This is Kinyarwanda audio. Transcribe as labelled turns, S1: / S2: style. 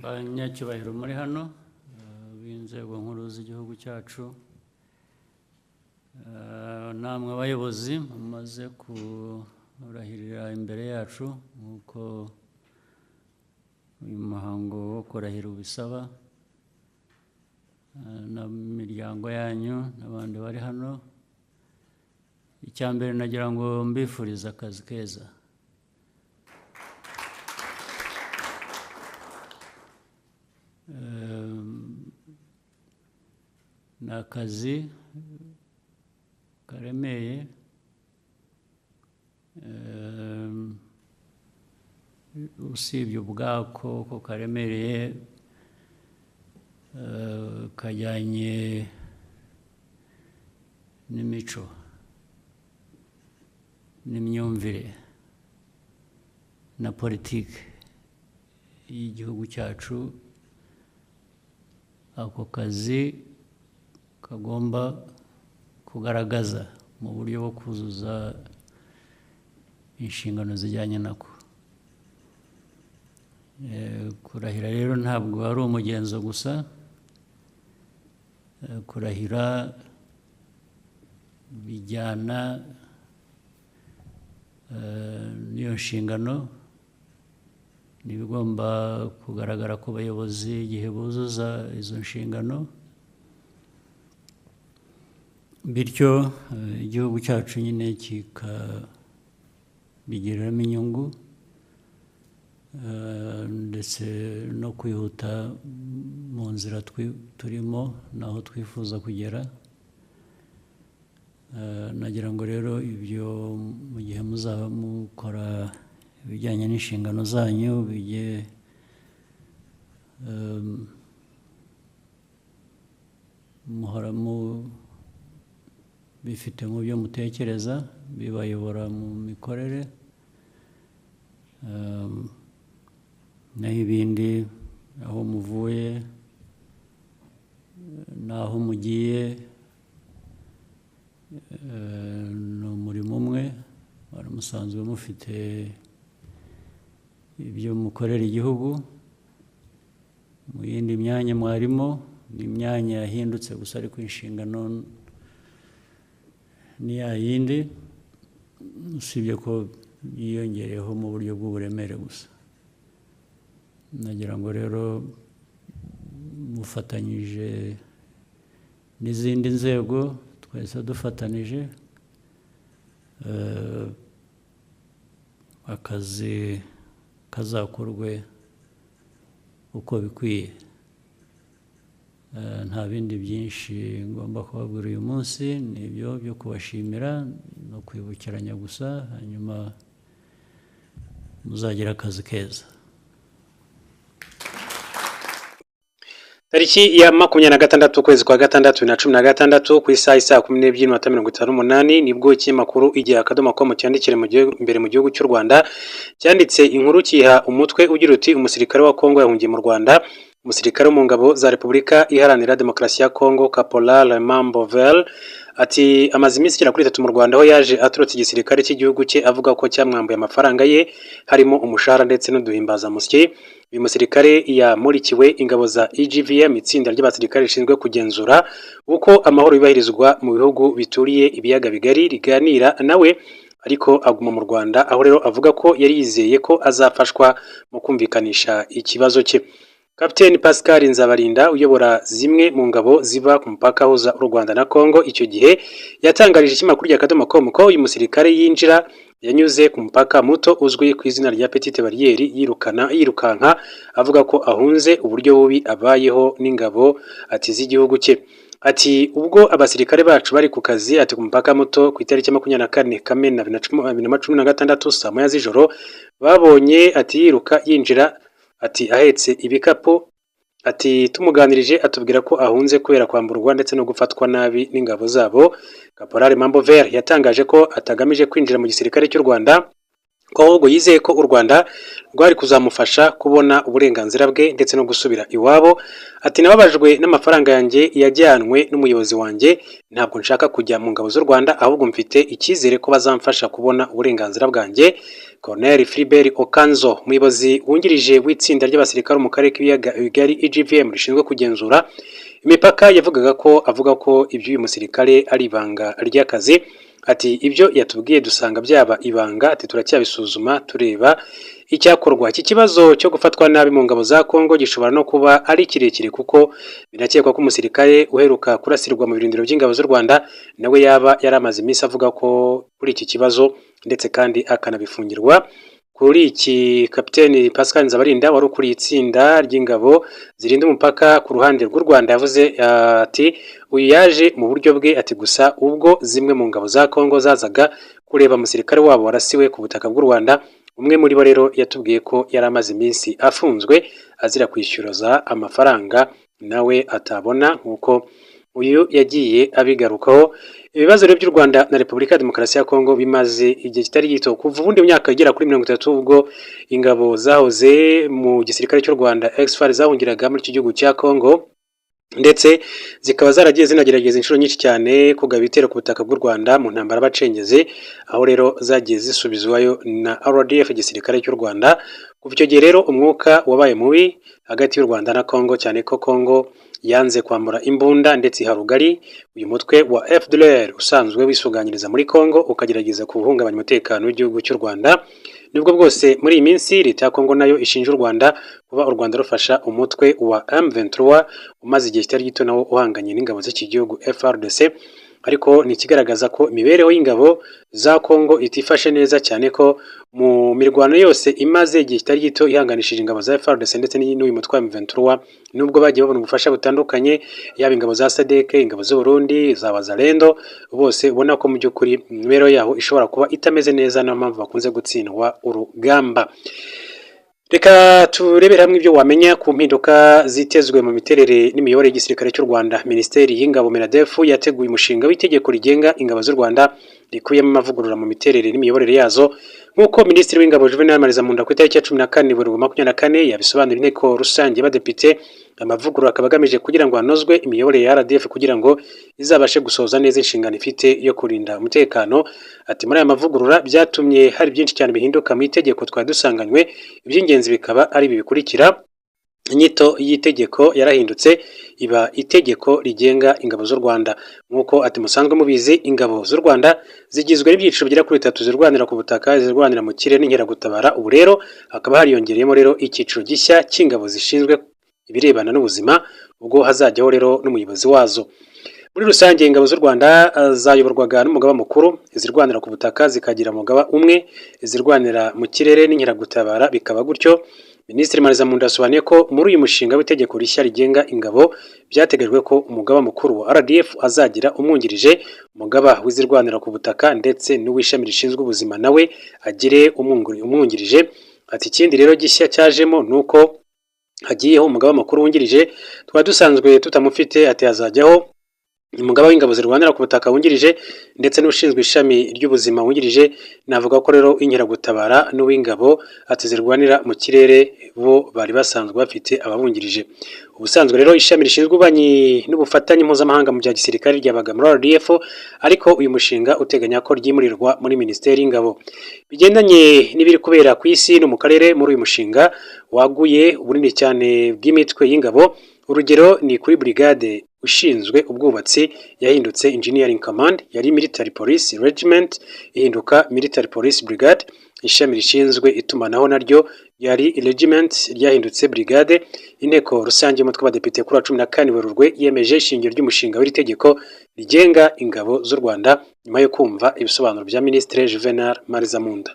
S1: Banyacyubahiro muri hano b'inzego nkuru z'igihugu cyacu, namwe abayobozi mumaze kurahirira imbere yacu nk'uko uyu muhango wo kurahira ubisaba, n'imiryango yanyu n'abandi bari hano, icya mbere nagira ngo mbifurize akazi keza. Ni akazi karemeye, usibye ubwako ko karemereye, kajyanye n'imico n'imyumvire na politiki y'igihugu cyacu. Ako kazi kagomba kugaragaza mu buryo bwo kuzuza inshingano zijyanye nako. Kurahira rero ntabwo ari umugenzo gusa, kurahira bijyana n'iyo nshingano, n'ibigomba kugaragara ku bayobozi igihe buzuza izo nshingano, bityo igihugu cyacu nyine kikabigiriramo inyungu, ndetse no kwihuta mu nzira turimo n'aho twifuza kugera. Nagira ngo rero ibyo mu gihe muzaba mukora ibijyanye n'inshingano zanyu bijye muhora bifite mu byo mutekereza, bibayobora mu mikorere, naho ibindi aho muvuye n'aho mugiye, ni umurimo umwe wari musanzwe mufite ibyo mukorera igihugu. Mu yindi myanya mwarimo ni imyanya yahindutse gusa, ariko inshingano ni ya yindi, usibye ko yiyongereyeho mu buryo bw'uburemere gusa. Nagira ngo rero mufatanyije n'izindi nzego, twese dufatanije, akazi kazakorwe uko bikwiye. Nta bindi byinshi ngomba kubabwira uyu munsi, ni ibyo byo kubashimira no kwibukiranya gusa, hanyuma muzagira akazi keza.
S2: Tariki ya 26 ukwezi kwa gatandatu 2016 ku isaha isaa 12:58 nibwo ikinyamakuru Igihe.com cyandikira imbere mu gihugu cy'u Rwanda cyanditse inkuru kiha umutwe ugira uti: umusirikare wa Kongo yahungiye mu Rwanda. Umusirikare wo mu ngabo za Repubulika Iharanira Demokarasi ya Kongo, Caporal Mambovel, ati amaze iminsi igera kuri 3 mu Rwanda, aho yaje aturutse igisirikare cy'igihugu cye avuga ko cyamwambuye amafaranga ye harimo umushahara ndetse n'uduhimbazamusyi. Uyu musirikare yamurikiwe ingabo za EGVM, itsinda ry'abasirikare rishinzwe kugenzura uko amahoro yubahirizwa mu bihugu bituriye ibiyaga bigari, riganira nawe ariko aguma mu Rwanda, aho rero avuga ko yari yizeye ko azafashwa mu kumvikanisha ikibazo cye. Kapiteni Pascal Nzabarinda uyobora zimwe mu ngabo ziba ku mupaka uhuza u Rwanda na Kongo, icyo gihe yatangarije ikinyamakuru rya .com ko uyu musirikare yinjira yanyuze ku mupaka muto uzwi ku izina rya Petite Barriere, yirukanka avuga ko ahunze uburyo bubi abayeho n'ingabo ati z'igihugu cye. Ati ubwo abasirikare bacu bari ku kazi ati ku mupaka muto ku itariki 24 Kamena 2016 saa 1 z'ijoro, babonye ati yiruka yinjira ati ahetse ibikapu, ati tumuganirije atubwira ko ahunze kubera kwamburwa ndetse no gufatwa nabi n'ingabo zabo. Caporal Mambover yatangaje ko atagamije kwinjira mu gisirikare cy'u Rwanda, ko ahubwo yizeye ko u Rwanda rwari kuzamufasha kubona uburenganzira bwe ndetse no gusubira iwabo. Ati nababajwe n'amafaranga yanjye yajyanwe n'umuyobozi wanjye, ntabwo nshaka kujya mu ngabo z'u Rwanda, ahubwo mfite icyizere ko bazamfasha kubona uburenganzira bwanjye. Colonel Philibert Okanzo, umuyobozi wungirije w'itsinda ry'abasirikare mu karere k'ibiyaga bigari EGVM rishinzwe kugenzura imipaka, yavugaga ko avuga ko iby'uyu musirikare ari ibanga ry'akazi. Ati: "Ibyo yatubwiye dusanga byaba ibanga." Ati: "Turacyabisuzuma tureba icyakorwa." Iki kibazo cyo gufatwa nabi mu ngabo za Kongo gishobora no kuba ari kirekire, kuko binakekwa ko umusirikare uheruka kurasirwa mu birindiro by'ingabo z'u Rwanda nawe yaba yari amaze iminsi avuga ko kuri iki kibazo, ndetse kandi akanabifungirwa. Kuri iki, Kapiteni Pascal Nzabarinda wari ukuriye itsinda ry'ingabo zirinda umupaka ku ruhande rw'u Rwanda yavuze ati: "Uyu yaje mu buryo bwe." Ati: "Gusa ubwo zimwe mu ngabo za Kongo zazaga kureba umusirikare wabo warasiwe ku butaka bw'u Rwanda, umwe muri bo rero yatubwiye ko yari amaze iminsi afunzwe azira kwishyuza amafaranga nawe atabona." Nk'uko uyu yagiye abigarukaho, ibibazo rero by'u Rwanda na Repubulika ya Demokarasi ya Kongo bimaze igihe kitari gito, kuva ubundi mu myaka igera kuri 30, ubwo ingabo zahoze mu gisirikare cy'u Rwanda ex-FAR zahungiraga muri iki gihugu cya Kongo, ndetse zikaba zaragiye zinagerageza inshuro nyinshi cyane kugaba ibitero ku butaka bw'u Rwanda mu ntambara y'abacengezi, aho rero zagiye zisubizwayo na RDF, igisirikare cy'u Rwanda. Kuva icyo gihe rero umwuka wabaye mubi hagati y'u Rwanda na Kongo, cyane ko Kongo yanze kwambura imbunda ndetse iha rugari uyu mutwe wa FDLR usanzwe wisuganyiriza muri Kongo, ukagerageza kuwuhungabanya umutekano w'igihugu cy'u Rwanda. Nubwo bwose muri iyi minsi leta ya Kongo nayo ishinja u Rwanda kuba u Rwanda rufasha umutwe wa M23 umaze igihe kitari gito nawo uhanganye n'ingabo z'iki gihugu FARDC, ariko ni ikigaragaza ko imibereho y'ingabo za Kongo itifashe neza, cyane ko mu mirwano yose imaze igihe kitari gito ihanganishije ingabo za FARDC ndetse n'uyu mutwe wa M23, nubwo bagiye babona ubufasha butandukanye, yaba ingabo za SADC, ingabo z'u Burundi, za Wazalendo, bose ubona ko mu by'ukuri imibereho yabo ishobora kuba itameze neza, niyo mpamvu bakunze gutsindwa urugamba. Reka turebere hamwe ibyo wamenya ku mpinduka zitezwe mu miterere n'imiyoborere y'igisirikare cy'u Rwanda. Minisiteri y'Ingabo, MINADEF, yateguye umushinga w'itegeko rigenga ingabo z'u Rwanda rikubiyemo amavugurura mu miterere n'imiyoborere yazo, nk'uko Minisitiri w'Ingabo Juvenal Marizamunda ku itariki ya 14 Werurwe 24 yabisobanura inteko rusange y'Abadepite. Amavugurura akaba agamije kugira ngo hanozwe imiyoborere ya RDF kugira ngo izabashe gusohoza neza inshingano ifite yo kurinda umutekano. Ati: "Muri aya mavugurura byatumye hari byinshi cyane bihinduka mu itegeko twari dusanganywe, iby'ingenzi bikaba ari ibi bikurikira: Inyito y'itegeko yarahindutse iba itegeko rigenga ingabo z'u Rwanda." Nk'uko ati musanzwe mubizi, ingabo z'u Rwanda zigizwe n'ibyiciro bigera kuri bitatu: izirwanira ku butaka, izirwanira mu kirere n'inkeragutabara. Ubu rero hakaba hariyongereyemo rero icyiciro gishya cy'ingabo zishinzwe ibirebana n'ubuzima, ubwo hazajyaho rero n'umuyobozi wazo. Muri rusange ingabo z'u Rwanda zayoborwaga n'umugaba mukuru, izirwanira ku butaka zikagira umugaba umwe, izirwanira mu kirere n'inkeragutabara bikaba gutyo. Minisitiri Marizamunda yasobanuye ko muri uyu mushinga w'itegeko rishya rigenga ingabo byateganyijwe ko umugaba mukuru wa RDF azagira umwungirije, umugaba w'izirwanira ku butaka ndetse n'uw'ishami rishinzwe ubuzima nawe agire umwungirije. Ati: "Ikindi rero gishya cyajemo ni uko hagiyeho umugaba mukuru wungirije twari dusanzwe tutamufite." Ati: "Hazajyaho umugaba w'ingabo zirwanira ku butaka wungirije ndetse n'ushinzwe ishami ry'ubuzima wungirije." Navuga ko rero inkeragutabara n'uw'ingabo, ati, zirwanira mu kirere bo bari basanzwe bafite ababungirije. Ubusanzwe rero ishami rishinzwe ububanyi n'ubufatanye mpuzamahanga mu bya gisirikare ryabaga muri RDF, ariko uyu mushinga uteganya ko ryimurirwa muri Minisiteri y'Ingabo. Bigendanye n'ibiri kubera ku isi no mu karere, muri uyu mushinga waguye ubunini cyane bw'imitwe y'ingabo. Urugero ni kuri brigade ushinzwe ubwubatsi yahindutse Engineering Command, yari Military Police Regiment ihinduka Military Police Brigade, ishami rishinzwe itumanaho naryo yari Regiment ryahindutse Brigade. Inteko rusange y'umutwe w'Abadepite kuri wa 14 Werurwe yemeje ishingiro ry'umushinga w'iri tegeko rigenga ingabo z'u Rwanda, nyuma yo kumva ibisobanuro bya Minisitiri Juvenal Marizamunda.